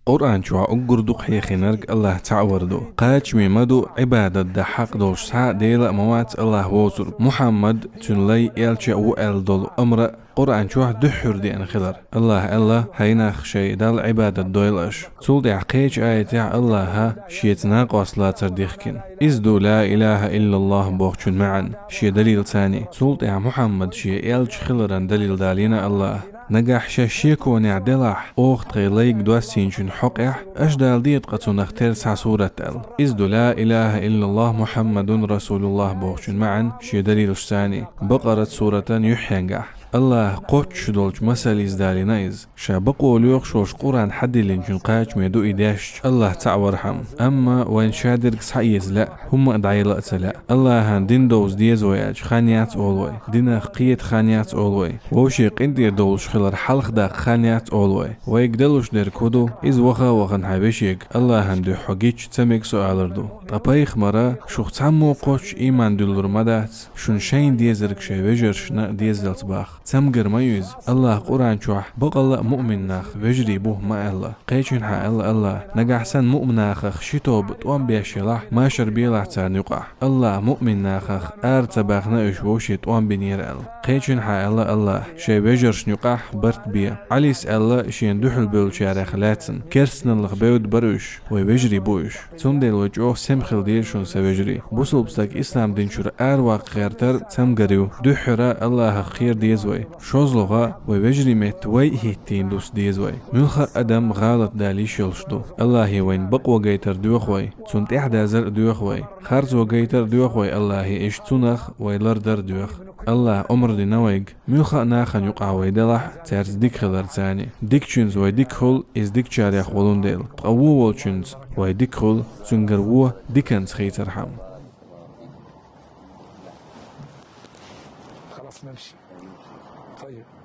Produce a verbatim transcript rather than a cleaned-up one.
Къуръан чохь уггар дукха хьехийнарг АллахӀ цхьаъ вар ду. Кхачаме ма ду Ӏибадат дан хьакъ долуш цхьа а Дела а ма вац АллахӀ воцург. Мухьаммад, цуьнан лай, элча а ву аьлла долу амра Къуръан чохь дуьххьара деана хилар. АллахӀа аьлла: «Хьайнах, шайн Далла Ӏибадат дойла аша». Цул тӀаьхьа кхечу аятехь АллахӀа Шеца накъост лацар дихкина. Иза ду «Ла илахӀа иллаллахӀ» бохучун маьӀна, шен далилцаний. Цул тӀаьхьа Мухьаммад шен элча хиларан далил далийна АллахӀа. Нагахь шаьш шеконехь делахь, оха тхайн лайга доссийначун хьокъехь, аша дала де ткъа цунах тера цхьа сурат аьлла. Иза ду «Ла илахӀа иллаллахӀ Мухьаммадун расулуллахӀ» бохучун маьӀна шен далилашцаний, Бакъарат суратан юьххьенгахь. АллахӀа кхоччуш долчу масаллица далийна иза. Ша бакъо лоьхуш волуш Къуръан хьадиллинчун кхачаме ду и дешча, АллахӀ цхьаъ вархьама. Амма вайна шадерг схьаэца лаьа, хӀумма а дӀайла а ца лаьа. АллахӀан дин довза деза вай аьлча, хан яц олу вай. Динах кхета хан яц олу вай. Вовшийн къинтӀера довлуш хилар хьалха даккха хан яц олу вай. Вайга далуш дерг хӀун ду? Иза ваха а вахана хьайн вешега, АллахӀан дуьхьа хьо гича ца мега со алар ду. Ткъа пайхамара: «Шух цхьаммо кхоччуш ийман дуьллур ма дац, шуна шайна дезарг шайн вежаршна дезалц бах». Цамгар ма ю иза. АллахӀа Къуръан чохь бакъалла а муъмин нах вежарий бу ма аьлла. Кхечанхьа аьлла АллахӀа: «Нагахь санна муъмин нахах ши тоба тӀом беш елахь, машар белахь царна юкъахь». АллахӀа муъмин нахах ара ца баьхна уьш вовшийн тӀом бинера аьлла. Кхечанхьа аьлла АллахӀа: «Шайн вежаршна юкъахь барт бе». Ӏалис аьлла шена дуьхьал бевллачарех лаьцна: «Керстаналлах бевдда бара уьш, вай вежарий бу уьш». Цундела вай чӀогӀа сема хила деза шуна, сан вежарий. Бусалба стаг ислам дин чуьра араваккха гӀертар цамгар ю. Дуьххьара АллахӀах кхера деза вай. ШозлагӀа, вай вежарий метта вай а хӀиттийна дуса деза вай. Муьлхха а адам гӀалат дала йиш йолуш ду. АллахӀе вайна бакъо гайтар доьху вай, цунна тӀаьхьадазар а доьху вай. Харцо гайтар а доьху вай АллахӀе, иштта цунах вай лардар а доьху. АллахӀа омра дина вайга, муьлхха а нахана юкъахь вай делахь, цаьрца дика хилар царний. Дикачуьнца вай дика хуьлу, иза дикачарех волун дела. Ткъа вон волчуьнца вай дика хуьлу, цуьнгара вон диканца хийцархьама. خلاص نمشي. طيب.